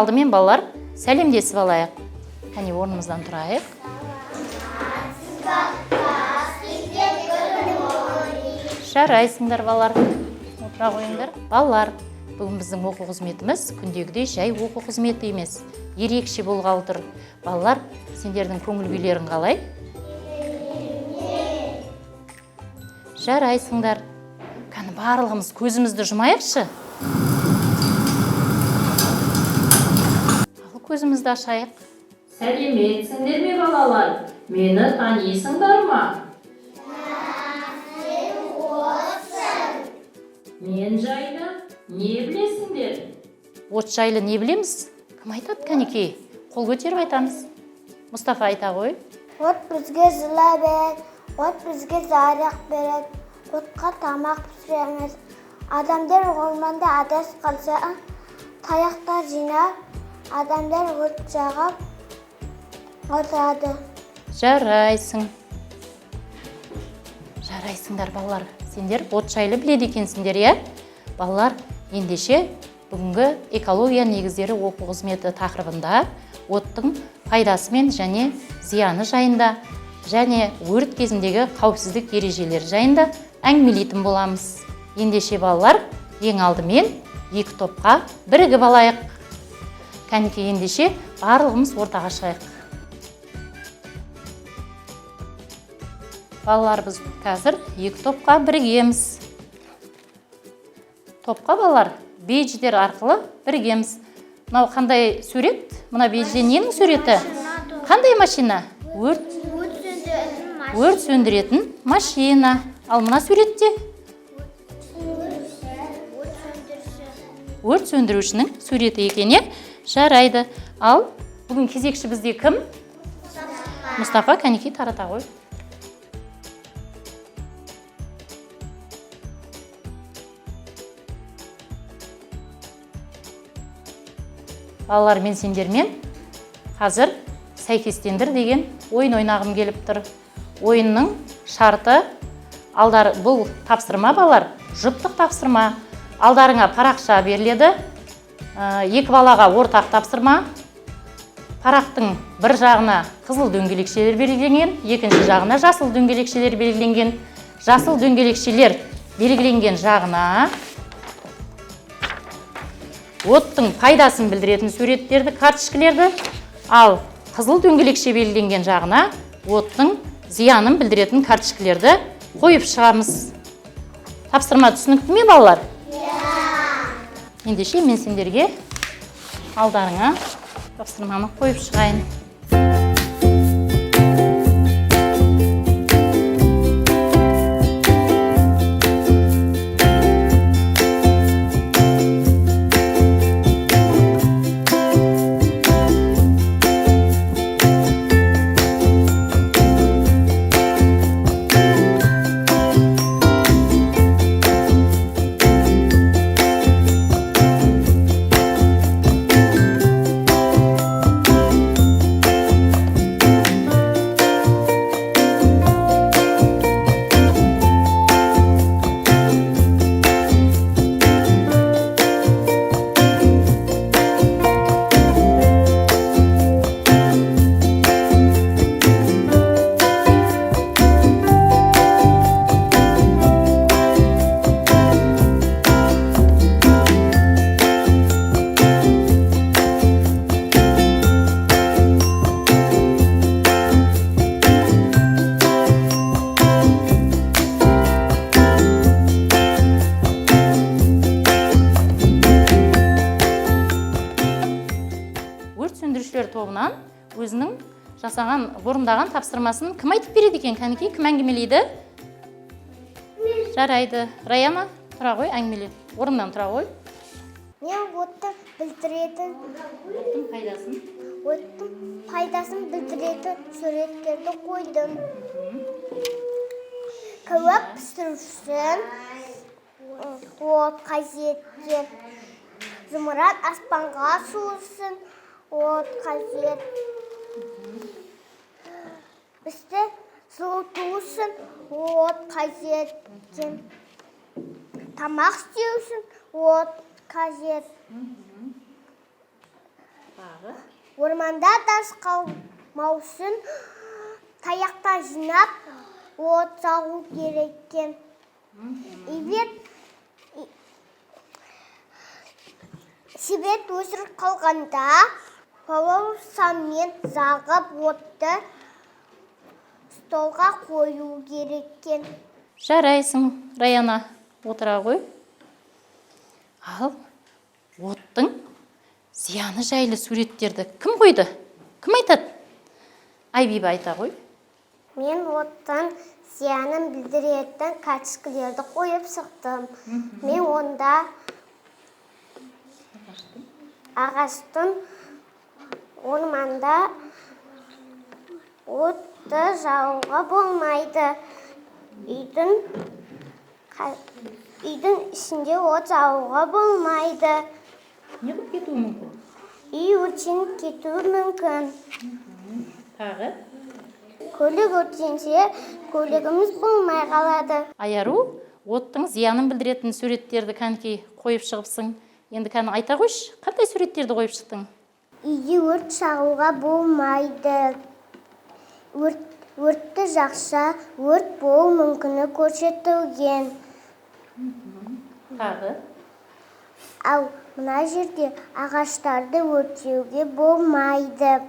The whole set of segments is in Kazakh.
Алдымен, балалар, сәлемдесіп алайық. Кәне, орнымыздан тұрайық. Жарайсыңдар, балалар. Отыра қойыңдар. Балалар, бүгін біздің оқу қызметіміз күндегідей жай оқу қызметі емес, ерекше болғалы тұр. Балалар, сендердің көңіл күйлерің қалай? Жарайсыңдар. Кәні, барлығымыз көзімізді жұмайықшы. Ал көзімізді ашайық. Сәлеметсіңдер ме, балалар? Мені танисыңдар ма? Мен жайлы не білесіңдер? От жайлы не білеміз? Кім айтады, кәнекей? Қол көтеріп айтамыз. Мұстафа, айта ғой. От бізге жылы береді, от бізге жарық береді, отқа тамақ пісіреміз. Адамдар орманда адасып қалса, таяқтар жинап, адамдар от жағып отырады. Жарайсың. Жарайсыңдар, балалар. Сендер от жайлы біледі екенсіңдер, иә? Балалар, ендеше бүгінгі экология негіздері оқу қызметі тақырыбында оттың пайдасы мен және зияны жайында және өрт кезіндегі қауіпсіздік ережелері жайында әңгімелейтін боламыз. Ендеше, балалар, ең алдымен екі топқа бірігіп алайық. Кәнекей, ендеше барлығымыз ортаға шығайық. Балалар, біз қазір екі топқа бірігеміз. Топқа, балалар, бейдждер арқылы бірігеміз. Мынау қандай сурет? Мына бейджде ненің суреті? Қандай машина? Өрт Өрт сөндіретін. Өрт сөндіретін машина. Ал мына суретте? Өрт сөндіруші. Өрт сөндірушінің суреті екен, иә? Жарайды. Ал бүгін кезекші бізде кім? Мұстафа, кәнекей, тарата ғой. Балалар, мен сендермен қазір сәйкестендір деген ойын ойнағым келіп тұр. Ойынның шарты алдар бұл тапсырма, балалар, жұптық тапсырма. Алдарыңа парақша беріледі. Екі балаға ортақ тапсырма. Парақтың бір жағына қызыл дөңгелекшелер белгіленген, екінші жағына жасыл дөңгелекшелер белгіленген. Жасыл дөңгелекшелер белгіленген жағына оттың пайдасын білдіретін суреттерді, карточкалерді, ал қызыл дөңгелекше белгіленген жағына оттың зиянын білдіретін карточкалерді қойып шығамыз. Тапсырма түсінікті ме, балалар? Ендеше мен сендерге алдарыңа тапсырманы қойып шығайын. Өрт сөндірушілер тобынан өзінің жасаған, орындаған тапсырмасын кім айтып береді екен? Кәнекей, кім әңгімелейді? Жарайды, Раяна, тұра ғой, әңгімеле. Орнынан тұра ғой. Мен отты білдіретін Оттың пайдасын. Оттың пайдасын білдіретін суреттерді қойдым. Кәуап пісіру үшін от қажет. Зымыран аспанға ұшу үшін от қажет. Бізді жылыту үшін от қажет. Тамақ істеу үшін от қажет. Тағы? Орманда тас қалмау үшін таяқтар жинап от жағу керек екен. Егер себет өсіріп қалғанда балаусамен жағып отты столға қою керек екен. Жарайсың, Раяна, отыра ғой. Ал оттың зияны жайлы суреттерді кім қойды? Кім айтады? Айбиба, айта ғой. Мен оттың зиянын білдіретін карточкалерді қойып шықтым. Мен онда ағаштың, орманда отты жағуға болмайды. Үйдің үйдің ішінде от жағуға болмайды. Не болып кетуі мүмкін? Үй өртеніп кетуі мүмкін. Тағы? Көлік өртенсе, көлігіміз болмай қалады. Аяру, оттың зиянын білдіретін суреттерді кәнекей қойып шығыпсың. Енді кәні айта қойшы, қандай суреттерді қойып шықтың? Үйде өрт жағуға болмайды. Өртті жақса, өрт болу мүмкіні көрсетілген. Тағы? Ал мына жерде ағаштарды өртеуге болмайды.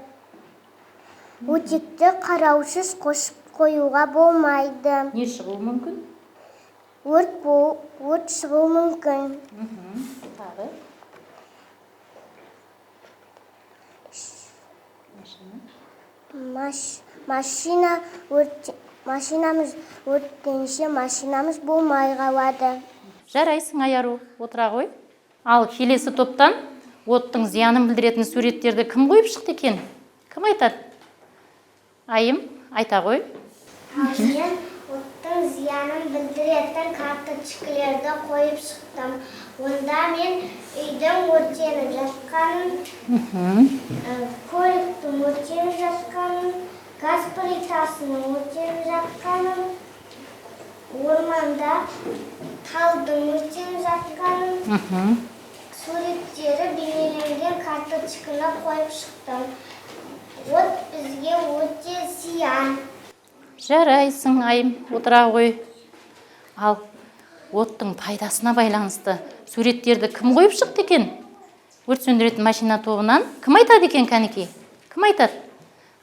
Өтекті қараусыз қосып қоюға болмайды. Не шығуы мүмкін? Өрт шығуы мүмкін. Тағы? Машина машинамыз өртенсе, машинамыз болмай қалады. Жарайсың, Аяру, отыра ғой. Ал келесі топтан оттың зиянын білдіретін суреттерді кім қойып шықты екен? Кім айтады? Айым, айта ғой. Ал мен оттың зиянын білдіретін карточкалерді қойып шықтым. Онда мен үйдің өртеніп жатқанын, көліктің өртеніп жатқанын, газ плитасының өртеніп жатқанын, орманда талдың өртеніп жатқанын, суреттері бейнеленген карточканы қойып шықтым. От бізге өте зиян. Жарайсың, Айым, отыра ғой. Ал оттың пайдасына байланысты суреттерді кім қойып шықты екен? Өрт сөндіретін машина тобынан кім айтады екен, кәнекей? Кім айтады?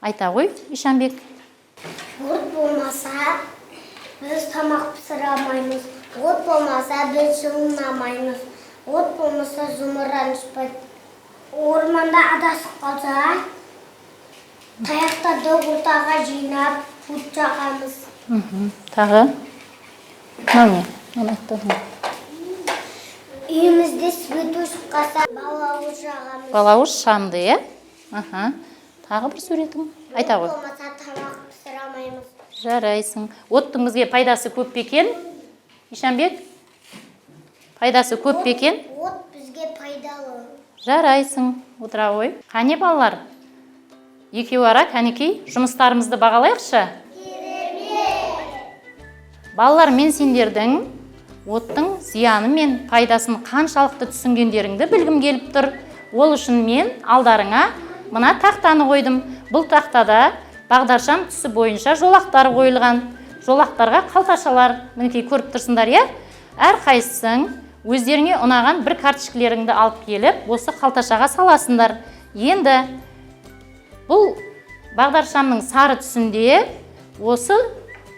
Айта ғой, Ишанбек. От болмаса, біз тамақ пісіре алмаймыз. От болмаса, біз жылына алмаймыз. От болмаса, зымыран ұшпайды. Орманда адасып қалса, таяқтарды ортаға жинап, от жағамыз. Тағы? Мынау не? Мынаны айттың ғой. Үйімізде свет өшіп қалса, балауыз жағамыз. Балауыз шамды, иә? Аха. Тағы бір суретің. Айта ғой. От болмаса, тамақ пісіре алмаймыз. Жарайсың. Оттың бізге пайдасы көп пе екен? Ишанбек? Пайдасы көп пе екен? От бізге пайдалы. Жарайсың, отыра ғой. Қане, балалар? Екеу ара кәнекей жұмыстарымызды бағалайықшы. Балалар, мен сендердің оттың зияны мен пайдасын қаншалықты түсінгендеріңді білгім келіп тұр. Ол үшін мен алдарыңа мына тақтаны қойдым. Бұл тақтада бағдаршам түсі бойынша жолақтар қойылған. Жолақтарға қалташалар, мінекей, көріп тұрсыңдар, иә? Әрқайсысың өздеріңе ұнаған бір карточкалеріңді алып келіп, осы қалташаға саласыңдар. Енді бұл бағдаршамның сары түсінде осы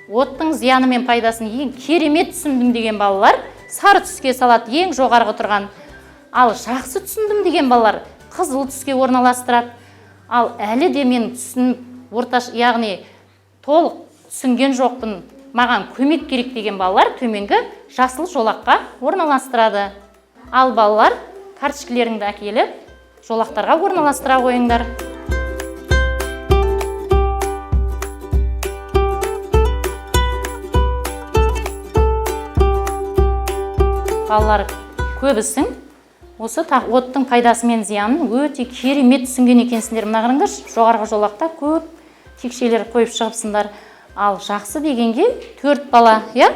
оттың зияны мен пайдасын ең керемет түсіндім деген балалар сары түске салады, ең жоғарғы тұрған. Ал жақсы түсіндім деген балалар қызыл түске орналастырады. Ал әлі де мен түсін орташа, яғни толық түсінген жоқпын, маған көмек керек деген балалар төменгі жасыл жолаққа орналастырады. Ал балалар, карточкалеріңді әкеліп жолақтарға орналастыра қойыңдар. Балалар, көбісің осы оттың пайдасы мен зиянын өте керемет түсінген екенсіңдер. Мына қараңдаршы, жоғарғы жолақта көп текшелер қойып шығыпсыңдар. Ал жақсы дегенге төрт бала, иә?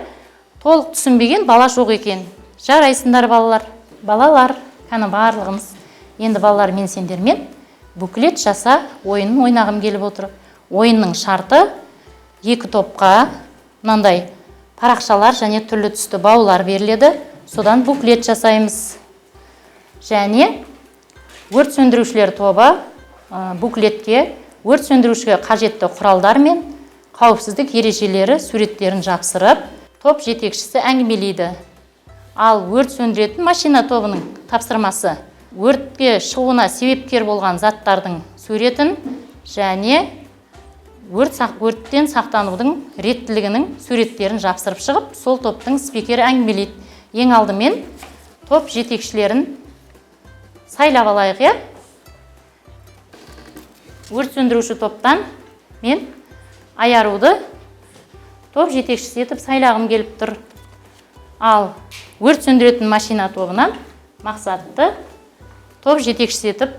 Толық түсінбеген бала жоқ екен. Жарайсыңдар, балалар. Балалар, кәні барлығымыз. Енді, балалар, мен сендермен Буклет жаса ойынын ойнағым келіп отыр. Ойынның шарты: екі топқа мынандай парақшалар және түрлі түсті баулар беріледі. Содан буклет жасаймыз. Және өрт сөндірушілер тобы буклетке өрт сөндірушіге қажетті құралдар мен қауіпсіздік ережелері суреттерін жапсырып, топ жетекшісі әңгімелейді. Ал өрт сөндіретін машина тобының тапсырмасы: өртке шығуына себепкер болған заттардың суретін және өрттен сақтанудың реттілігінің суреттерін жапсырып шығып, сол топтың спикері әңгімелейді. Ең алдымен топ жетекшілерін сайлап алайық, иә? Өрт сөндіруші топтан мен Аяруды топ жетекшісі етіп сайлағым келіп тұр. Ал өрт сөндіретін машина тобынан Мақсатты топ жетекшісі етіп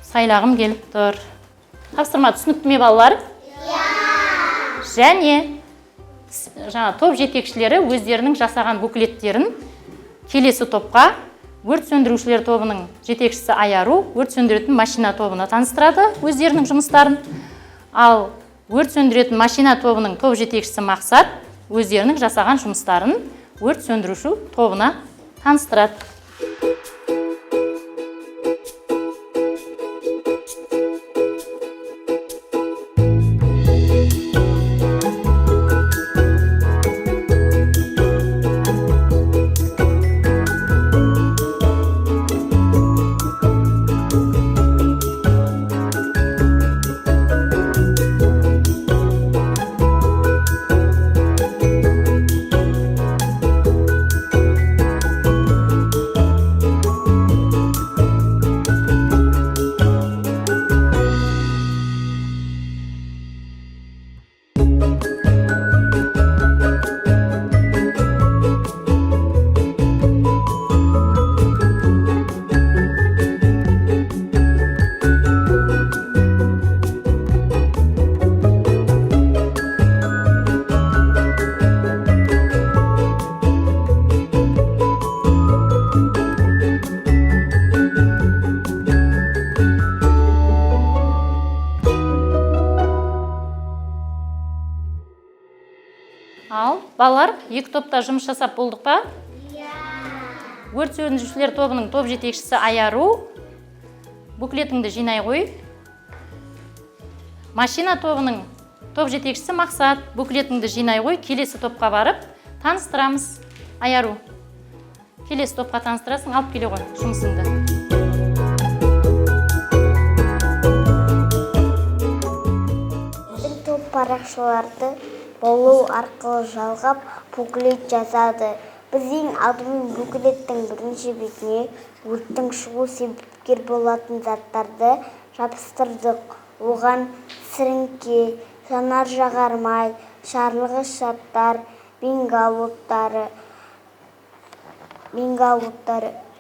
сайлағым келіп тұр. Тапсырма түсінікті ме, балалар? Иә. Және жаңа топ жетекшілері өздерінің жасаған буклеттерін келесі топқа, өрт сөндірушілер тобының жетекшісі Аяру өрт сөндіретін машина тобына таныстырады өздерінің жұмыстарын. Ал өрт сөндіретін машина тобының топ жетекшісі Мақсат өздерінің жасаған жұмыстарын өрт сөндіруші тобына таныстырады. Ал, балалар, екі топта жұмыс жасап болдық па? Иә. Өрт сөндірушілер тобының топ жетекшісі Аяру, буклетіңді жинай ғой. Машина тобының топ жетекшісі Мақсат, буклетіңді жинай ғой, келесі топқа барып таныстырамыз. Аяру, келесі топқа таныстырасың, алып келе ғой жұмысыңды. Біздің топ парақшаларды болу арқылы жалғап буклет жасады. Біз ең алдымен буклеттің бірінші бетіне өрттің шығу себепкер болатын заттарды жабыстырдық. Оған сіріңке, жанар-жағармай, жарылғыш заттар, бенгал оттары,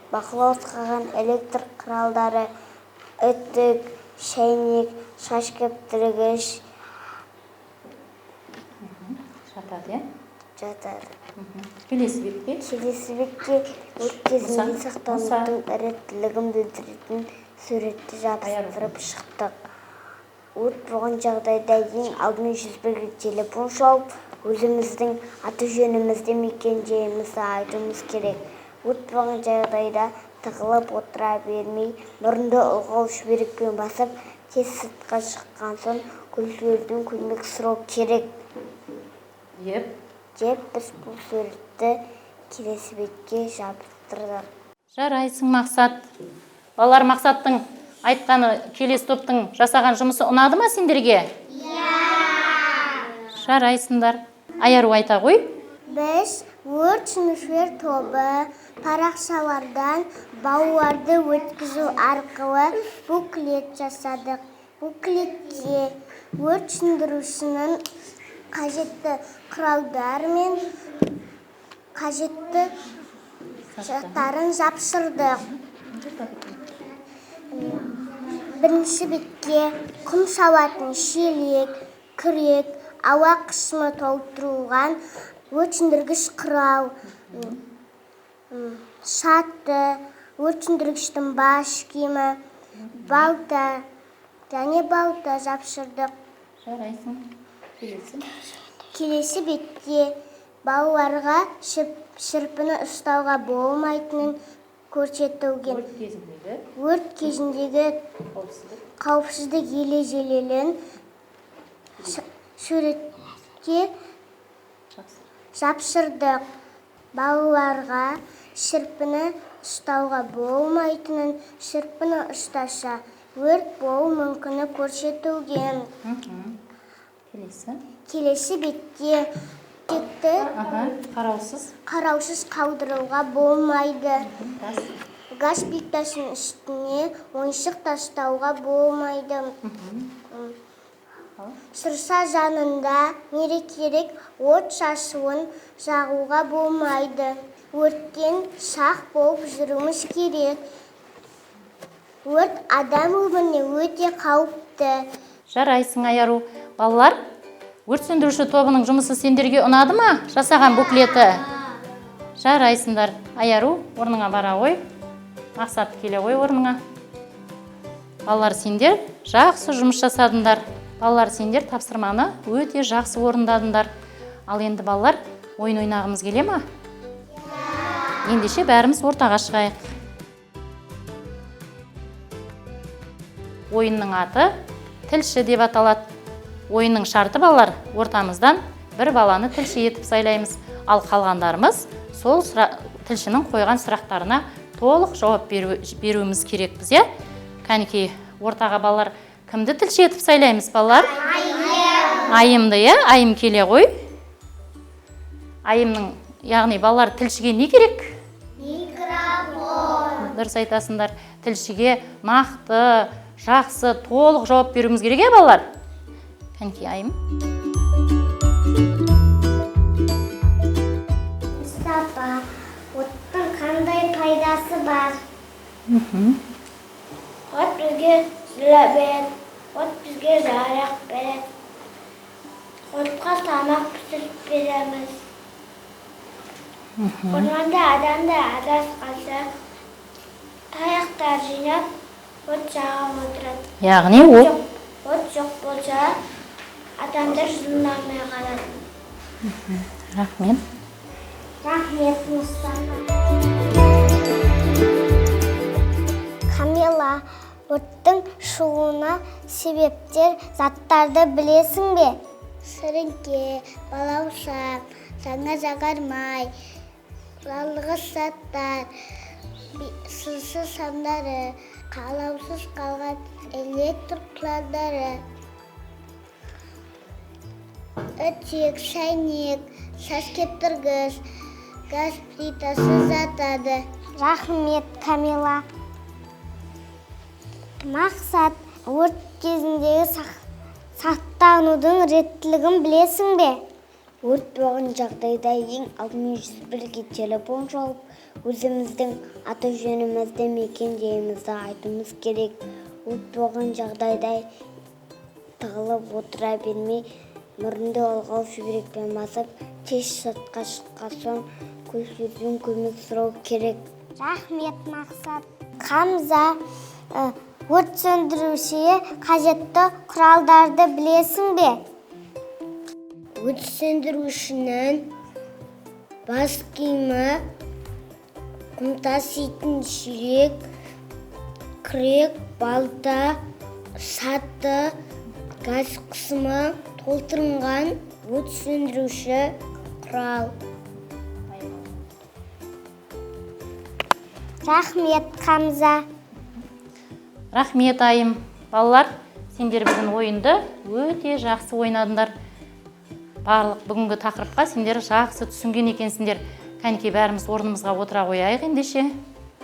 бақылау қалған электр құралдары, үтік, шәйнек, шаш кептіргіш жатады, иә? Жатады. Келесі бетке? Келесі бетке өрт кезінде Мұса, сақтанудың реттілігін білдіретін суретті жабыстырып шықтық. Өрт болған жағдайда ең алдымен 101-ге телефон шалып, өзіміздің аты-жөнімізді, мекен-жайымызды айтуымыз керек. Өрт болған жағдайда тығылып отыра бермей, мұрынды ылғал шүберекпен басып, тез сыртқа шыққан соң көршілерден көмек сұрау керек. Еп. Деп біз бұл суретті келесі бетке жабыстырдық. Жарайсың, Мақсат. Балалар, Мақсаттың айтқаны, келесі топтың жасаған жұмысы ұнады ма сендерге? Иә. Жарайсыңдар. Аяру, айта ғой. Біз, өрт сөндірушілер тобы, парақшалардан бауларды өткізу арқылы буклет жасадық. Буклетке өрт сөндірушінің қажетті құралдар мен қажетті заттарын жапсырдық. Бірінші бетке құм салатын шелек, күрек, ауа қысымы толтырылған өрт сөндіргіш құрал, шаты, өрт сөндіргіштің бас киімі, балта, Және балта жапсырдық. Жарайсың. Келесі. Келесі бетте балаларға шырпыны ұстауға болмайтынын көрсетілген. Өрт кезіндегі Өрт кезіндегі қауіпсіздік. Қауіпсіздік ережелерін суретке Жақсы. Жапсырдық. Балаларға шырпыны ұстауға болмайтынын, шырпыны ұстаса, өрт болуы мүмкіні көрсетілген. Келесі. Келесі бетте текті Қараусыз. Қараусыз қалдыруға болмайды. Рас. Газ плитасының үстіне ойыншық тастауға болмайды. Шырша жанында мерекелік от шашуын жағуға болмайды. Өрттен сақ болып жүруіміз керек. Өрт адам өміріне өте қауіпті. Жарайсың, Аяру. Балалар, өрт сөндіруші тобының жұмысы сендерге ұнады ма? Жасаған буклеті. Жарайсыңдар. Аяру, орныңа бара ғой. Мақсат, келе ғой орныңа. Балалар, сендер жақсы жұмыс жасадыңдар. Балалар, сендер тапсырманы өте жақсы орындадыңдар. Ал енді, балалар, ойын ойнағымыз келе ма? Ендеше бәріміз ортаға шығайық. Ойынның аты «Тілші» деп аталады. Ойынның шарты: балалар, ортамыздан бір баланы тілші етіп сайлаймыз, ал қалғандарымыз сол тілшінің қойған сұрақтарына толық жауап беруіміз керекпіз, иә? Кәнекей, ортаға, балалар, кімді тілші етіп сайлаймыз, балалар? Айымды, иә? Айым, келе ғой. Айымның, яғни, балалар, тілшіге не керек? Микрофон. Дұрыс айтасыңдар. Тілшіге нақты, жақсы, толық жауап беруіміз керек, иә, балалар? Кәнекей, Айым. Мұстафа, оттың қандай пайдасы бар? От бізге жылы береді, от бізге жарық береді. Отқа тамақ пісіріп береміз. Орманда адамдар адасқанса, таяқтар жинап, от жағып отырады. Яғни ол От жоқ болса, адамдар жылына алмай қалады. Рахмет. Рахмет, Мұстафа. Камила, өрттің шығуына себептер заттарды білесің бе? Сіріңке, балауса, жаңа жағармай, жанғыш заттар, сыншы самдары, қалаусыз қалған электр құралдары, үтік, шәйнек, шаш кептіргіш, газ плитасы жатады. Рахмет, Камила. Мақсат, өрт кезіндегі сақтанудың реттілігін білесің бе? Өрт болған жағдайда ең алдымен 101-ге телефон шалып, өзіміздің аты жөнімізді, мекен жайымызды айтуымыз керек. Өрт болған жағдайда тығылып отыра бермей, мұрынды ылғал шүберекпен басып, тез сыртқа шыққан соң көршілерден көмек сұрау керек. Рахмет, Мақсат. Хамза, өрт сөндірушіге қажетті құралдарды білесің бе? Өрт сөндірушінің бас киімі, құм таситын шелек, күрек, балта, саты, газ қысымы толтырылған өрт сөндіруші құрал. Рахмет, Хамза. Рахмет, Айым. Балалар, сендер бүгін ойынды өте жақсы ойнадыңдар. Барлық бүгінгі тақырыпқа сендер жақсы түсінген екенсіңдер. Кәнекей, бәріміз орнымызға отыра қояйық ендеше.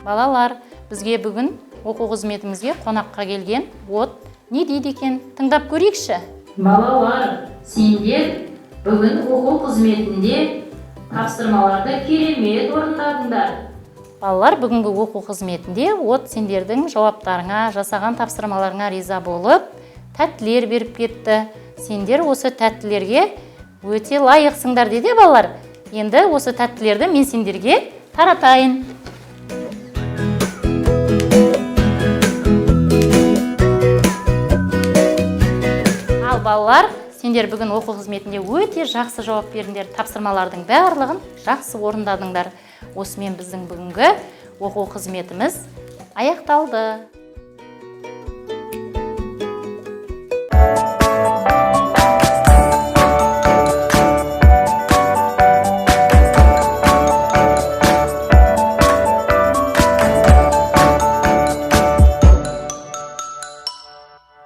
Балалар, бізге бүгін оқу қызметімізге қонаққа келген от не дейді екен, тыңдап көрейікші. Балалар, сендер бүгін оқу қызметінде тапсырмаларды керемет орындадыңдар. Балалар, бүгінгі оқу қызметінде от сендердің жауаптарыңа, жасаған тапсырмаларыңа риза болып, тәттілер беріп кетті. Сендер осы тәттілерге өте лайықсыңдар деді, балалар. Енді осы тәттілерді мен сендерге таратайын. Балалар, сендер бүгін оқу қызметінде өте жақсы жауап бердіңдер, тапсырмалардың барлығын жақсы орындадыңдар. Осымен біздің бүгінгі оқу қызметіміз аяқталды.